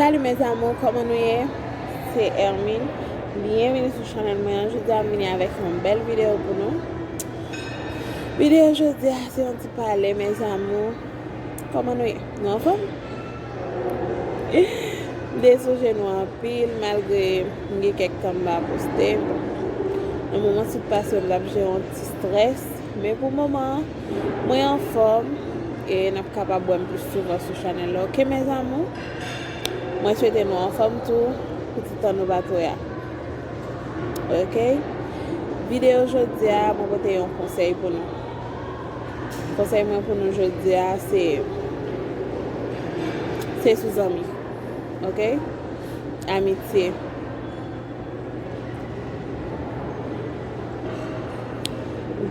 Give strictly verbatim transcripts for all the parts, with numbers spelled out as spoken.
Salut mes amours, kòman nou ye? Se Hermine. Byenvini sou chanèl mwen an. Jodi a m vini avèk yon bèl videyo pou nou. Videyo jodi a se yon ti pale, mes amours. Kòman nou ye? Nou anfòm? M te sonje nou anpil, malgre m gen kèk tan m pa poste. Nan moman sitiyasyon m t ap jere yon ti strès, men pou moman an, mwen anfòm e n ap kapab wè m plis souvan sou chanèl la. Oke, mes amours? Mwen swete nou anfòm tou, pou ti tan nou pa twò a. Oke? Videyo jodi a, mwen pote yon konsèy pou nou. Konsèy mwen pou nou jodi a, se, se sou zanmi. Oke? Amitye.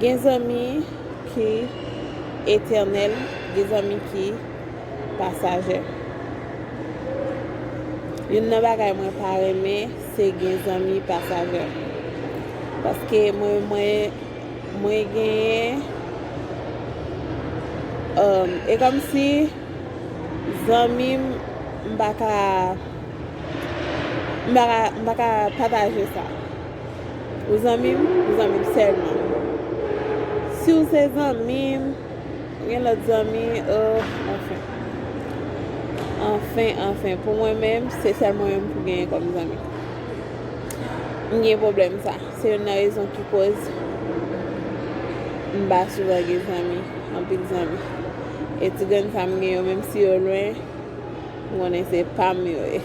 Gen zanmi ki etènèl, gen zanmi ki pasajè. Youn nan bagay mwen pa renmen, se gen zanmi pasajè. Paske mwen, mwen, mwen genyen, um, e kòmsi zanmi m, m pa ka, m pa ka, m pa ka pataje sa. Ou zanmi m, ou zanmi m sèlman. Si w se zanmi m, ou gen lòt zanmi, oh, anfen. Anfen, anfen. Pou mwen menm, se sèl mwen menm pou genyen kòm zanmi. M gen pwoblèm sa. Se youn nan rezon ki koz m pa souvan gen zanmi, anpil zanmi. E ti grenn sa m gen yo, menm si yo lwen, m konnen se pa m yo ye.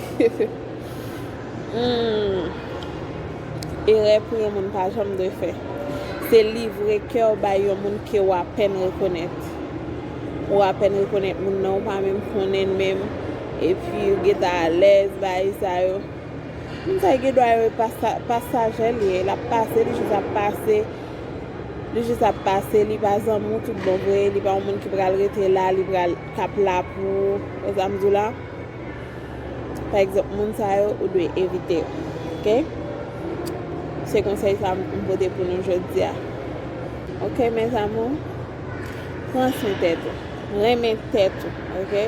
Hmm. Erè pou yon moun pa janm dwe fè, se livre kè w bay yon moun ke w apèn rekonèt. Ou apèn rekonèt moun nan, ou pa menm konnen l menm, epi ou gentan alèz, bagay sa yo. Moun sa yo gen dwa yo pasa-, pasajè li ye, l ap pase, li jis ap pase. Li jis ap pase, li pa zanmi w tout bon vre, li pa yon moun ki pral rete la, li pral, k ap la pou ou. Wè sa m di w la? Pa egzanp, moun sa yo, ou dwe evite yo. Oke? Se konsèy sa m pote pou nou jodi a. Oke, mes amours? Pran swen tèt ou. Renmen tèt ou, oke?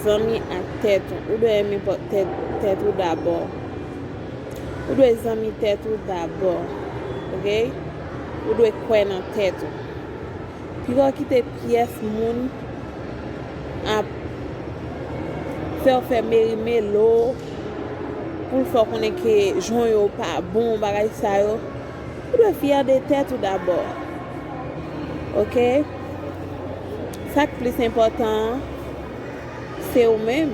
Zanmi ak tèt ou. Ou dwe renmen pò-, tèt, tèt ou dabò. Ou dwe zanmi tèt ou dabò, oke? Ou dwe kwè nan tèt ou. Piga w kite pyès moun ap fè w fè merimelo, pou l fè w konnen ke jan w ye yo pa bon, bagay sa yo. Ou dwe fyè de tèt ou dabò. Oke? Sa k plis enpòtan an, se ou menm.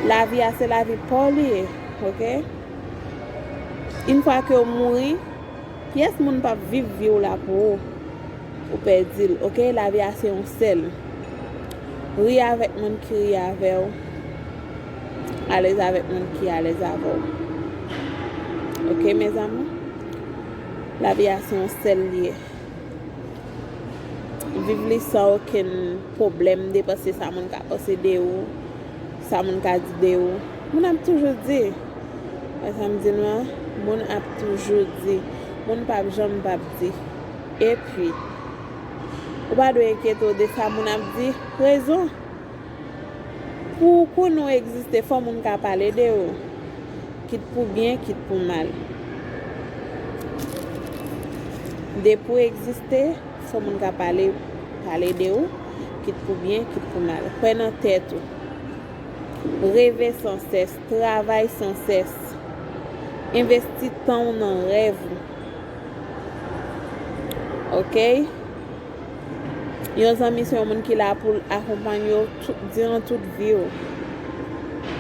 Lavi a, se lavi pa w li ye. Oke? Yon fwa ke w mouri, pyès moun p ap viv vi w la pou ou. Ou pèdi l, oke? Lavi a se yon sèl. Ri avèk moun ki ri avè w. Alèz avèk moun ki alèz avè w. Oke, mes amours? Lavi a se yon sèl li ye. Viv li san okenn pwoblèm de panse sa moun ka panse de ou, sa moun ka di de ou. Moun ap toujou di. Wè sa m di nou an? Moun ap toujou di. Moun p ap janm p ap di. Epi, ou pa dwe enkyete w de sa moun ap di. Rezon. Pou ou konnen w egziste, fò moun ka pale de ou. Kit pou byen, kit pou mal. Depi w egziste, fò moun ka pale, pale de ou, kit pou byen, kit pou mal. Kwè nan tèt ou. Reve san sès, travay san sès. Envesti tan w nan rèv ou. Oke? Yon zanmi se yon moun ki la pou l akonpanye w tout, diran tout vi w.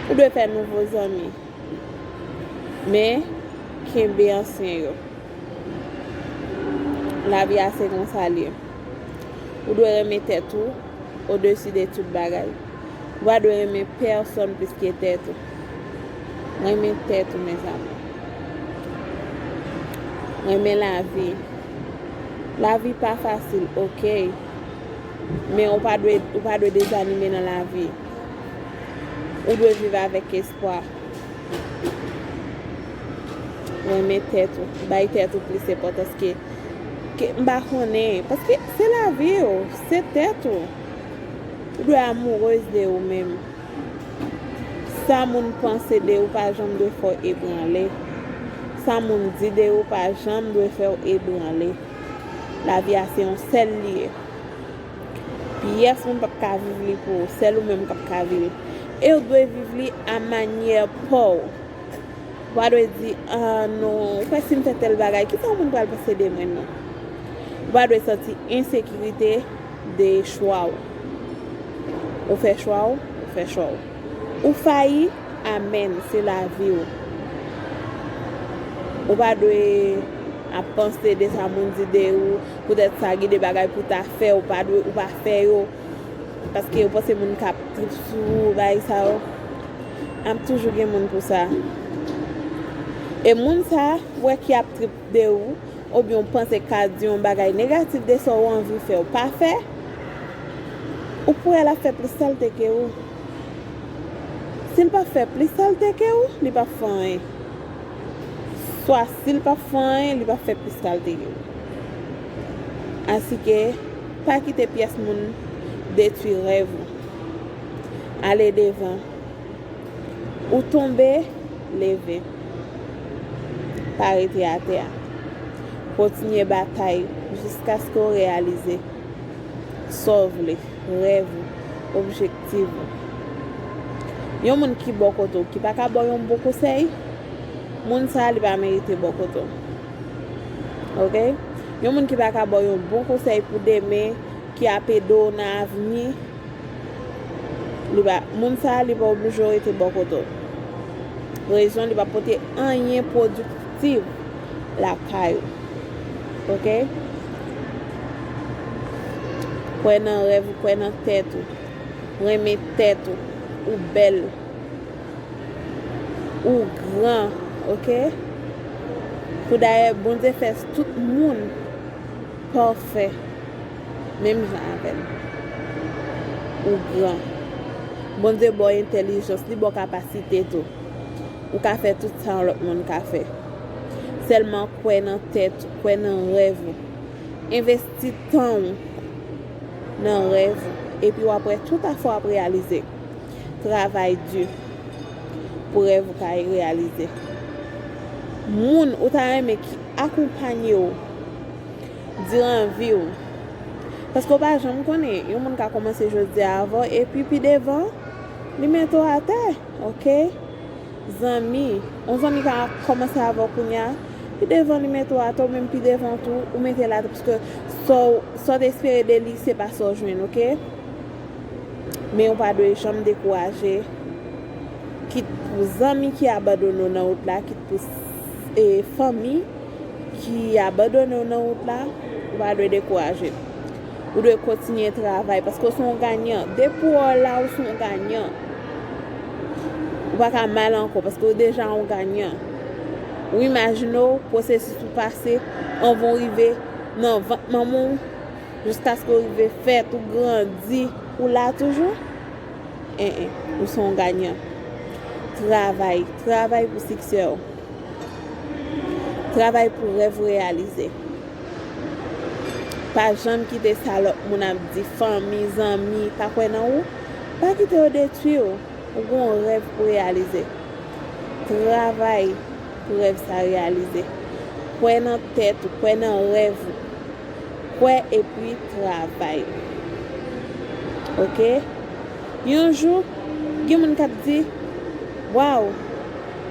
Ou dwe fè nouvo zanmi. Men, kenbe ansyen yo. Lavi a se konsa l ye. Ou dwe renmen tèt ou odesi de tout bagay. Ou pa dwe renmen pèsonn plis ke tèt ou. Renmen tèt ou, mes amours. Renmen lavi. Lavi pa fasil, oke. Men ou pa dwe, ou pa dwe dezanime nan lavi. Ou dwe viv avèk espwa. Renmen tèt ou. Bay tèt ou plis enpòtans ke, ke, m pa konnen. Paske se lavi w, se tèt ou. Ou dwe amourez de ou menm. Sa moun panse de ou pa janm dwe fè w ebranle. Sa moun di de ou pa janm dwe fè w ebranle. Lavi a se yon sèl li ye. Pyès moun p ap ka viv li pou ou, sèl ou menm k ap ka viv li. E w dwe viv li a manyè pa w. Ou pa dwe di, "Ah non, ou kwè si m fè tèl bagay, kisa yon moun pral panse de mwen?" Non. Ou pa dwe santi ensekirite de chwa w. Ou fè chwa w, ou fè chwa w. Ou fayi, amèn, se lavi w. Ou pa dwe ap panse de sa moun di de ou, poutèt sa gen de bagay pou ta fè, ou pa dwe, ou pa fè yo. Paske yo panse moun k ap trip sou ou, bagay sa yo. Ap toujou gen moun pou sa. E moun sa, ou wè ki ap trip de ou, oubyen ou panse ka di yon bagay negatif de sa ou anvi fè, ou pa fè, ou pou wè l ap fè plis salte ke ou. Si l pa fè plis salte ke ou, li p ap fè anyen. Swa si l p ap fè anyen, li p ap fè plis salte ke ou. Asike, pa kite pyès moun detwi rèv ou. Ale devan. Ou tonbe, leve. Pa rete atè a. Kontinye batay jiskaske w reyalize sa w vle, rèv ou, objektif ou. Yon moun ki bò kote w, ki pa ka ba w yon bon konsèy, moun sa a, li pa merite bò kote w. Oke? Yon moun ki pa ka ba w yon bon konsèy pou demen, ki ap ede w nan avni, li pa, moun sa a, li pa oblije rete bò kote w. Rezon, li pa pote anyen pwodiktif lakay ou. Oke? Kwè nan rèv ou, kwè nan tèt ou. Renmen tèt ou. Ou bèl. Ou gran, oke? Poudayè, Bondye fè tout moun pafè, menm jan avè m. Ou gran. Bondye ba w entèlijans, li ba w kapasite tou. Ou ka fè tout sa yon lòt moun ka fè. Sèlman kwè nan tèt ou, kwè nan rèv ou. Envesti tan ou nan rèv ou, epi w ap wè tout afè w ap reyalize. Travay di pou rèv ou ka reyalize. Moun ou ta renmen ki akonpanye w diran vi w. Paske w pa janm konnen, yon moun ka kòmanse jodi a avè w, epi pi devan, li mete w atè, oke? Zanmi, yon zanmi ka kòmanse avè w kounye a, pi devan li mete w atè, ou menm pi devan tou, ou mete l atè, paske sa w, sa w te espere de li, se pa sa w jwenn, oke? Men ou pa dwe janm dekouraje, kit pou zanmi ki abandone w nan wout la, kit pou, e, fanmi ki abandone w nan wout la, ou pa dwe dekouraje. Ou dwe kontinye travay, paske w se yon ganyan. Depi w la, ou se yon ganyan. Ou pa ka mal ankò, paske w deja yon ganyan. Ou imajine w, pwosesis ou pase, anvan w rive nan vant manman w, jiskaske w rive fèt, ou grandi, ou la toujou. En, en, ou se yon ganyan. Travay, travay pou siksè w. Travay pou rèv ou reyalize. Pa janm kite sa lòt moun ap di, fanmi, zanmi, pa kwè nan ou. Pa kite yo detwi w. Ou gen yon rèv pou reyalize. Travay pou rèv sa reyalize. Kwè nan tèt ou, kwè nan rèv ou. Kwè epi travay. Oke? Yon jou, gen moun k ap di, "Waw,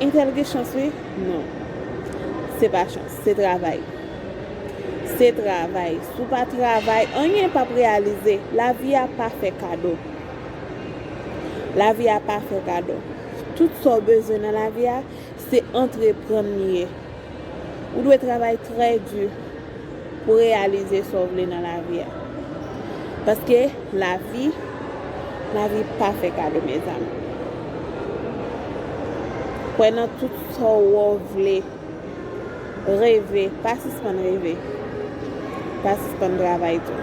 entèl gen chans wi." Non. Se pa chans, se travay. Se travay. Si w pa travay, anyen p ap reyalize. Lavi a pa fè kado. Lavi a pa fè kado. Tout sa w bezwen nan lavi a, se antreprann li ye. Ou dwe travay trè di pou reyalize sa w vle nan lavi a. Paske lavi, lavi pa fè kado, mezanmi. Kwè nan tout sa w wè w vle. Reve, pa sispann reve. Pa sispann travay tou.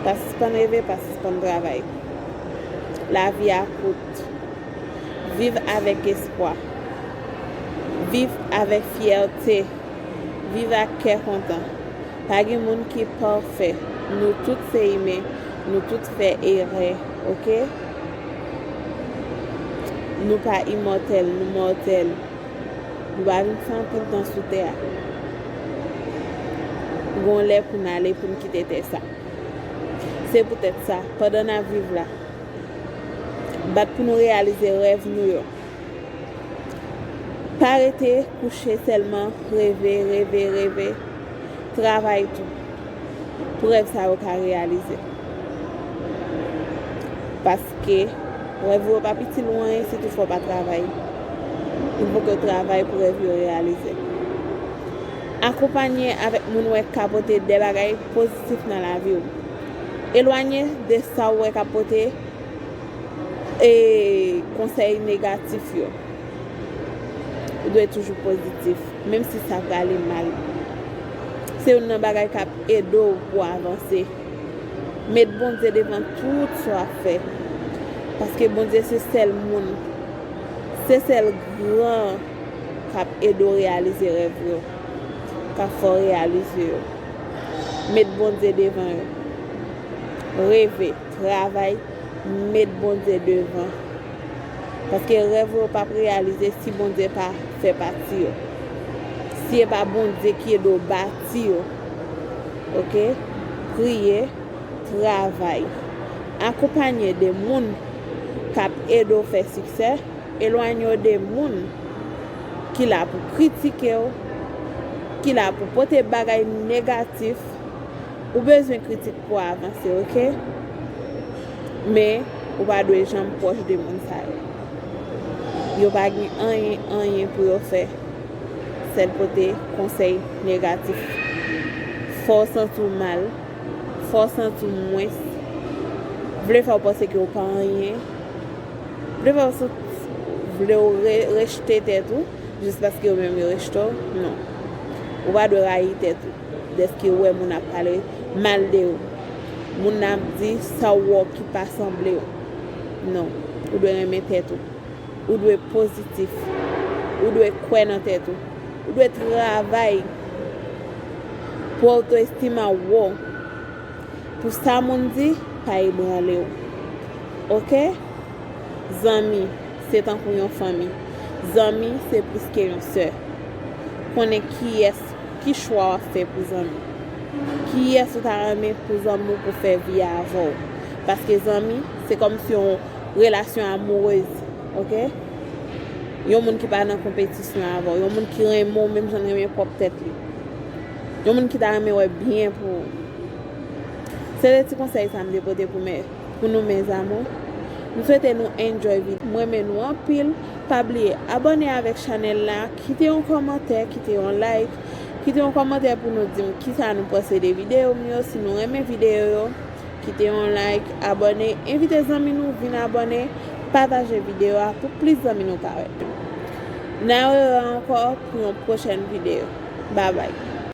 Pa sispann reve, pa sispann travay. Lavi a kout. Viv avèk espwa. Viv avèk fyète. Viv ak kè kontan. Pa gen moun ki pafè. Nou tout se imen. Nou tout fè erè, oke? Nou pa imòtèl, nou mòtèl. Nou pa vin fè anpil tan sou tè a. Gon lè pou n ale, pou n kite tè sa. Se poutèt sa, pandan n ap viv la, bat pou nou reyalize rèv nou yo. Pa rete kouche sèlman, reve, reve, reve. Travay tou pou rèv sa yo ka reyalize. Paske rèv ou yo p ap itil ou anyen si toutfwa w pa travay. Il faut que w travay pou rèv yo reyalize. Akonpanye avèk moun ou wè k ka pote de bagay pozitif nan lavi w. Elwanye de sa w wè k ap pote e konsèy negatif yo. Ou dwe toujou pozitif, menm si sa prale mal. Se youn nan bagay k ap ede w pou w avanse. Met Bondye devan tout sa w ap fè. Paske Bondye se sèl moun, se sèl gran k ap ede w reyalize rèv yo, k ap fè w reyalize yo. Met Bondye devan yo. Reve, travay, met Bondye devan. Paske rèv ou yo p ap reyalize si Bondye pa fè pati yo. Si e pa Bondye ki ede w bati yo. Oke? Priye, travay. Akonpanye de moun k ap ede w fè siksè. Elwanye w de moun ki la pou kritike w, ki la pou pote bagay negatif. Ou bezwen kritik pou w avanse, oke? Men, ou pa dwe janm pwòch de moun sa yo. Yo pa gen anyen, anyen pou yo fè. Sèl pote konsèy negatif. Fè w santi w mal. Fè w santi w mwens. Vle fè w panse ke w pa anyen. Vle fè w santi, vle w re-, rejte tèt ou, jis paske yo menm yo rejte w. Non. Ou pa dwe rayi tèt ou. Dèske ou wè moun ap pale mal de ou. Moun nan ap di sa w wè w ki pa sanble w. Non. Ou dwe renmen tèt ou. Ou dwe pozitif. Ou dwe kwè nan tèt ou. Ou dwe travay pou otoestim a wo. Pou sa moun di, pa ebranle w. Oke? Zanmi, se tankou yon fanmi. Zanmi, se plis ke yon sè. Konnen kiyès, ki chwa w ap fè pou zanmi. Kiyès ou ta renmen pou zanmi w pou fè vi a avè w. Paske zanmi, se kòmsi yon relasyon amourèz, oke? Yon moun ki pa nan konpetisyon avè w, yon moun ki renmen w menm jan l renmen pwòp tèt li. Yon moun ki ta renmen wè byen pou ou. Se de ti konsèy sa m te pote pou mè, pou nou mes amours. M swete nou enjoy videyo. M renmen nou anpil. Pa bliye abòne avèk chanèl la, kite yon kòmantè, kite yon like, kite yon kòmantè pou nou di m kisa nou panse de videyo m yo, si nou renmen videyo yo. Kite yon like, abòne, envite zanmi nou vin abòne, pataje videyo a pou plis zanmi nou ka wè. N a rewè ankò pou yon pwochèn videyo. Babay.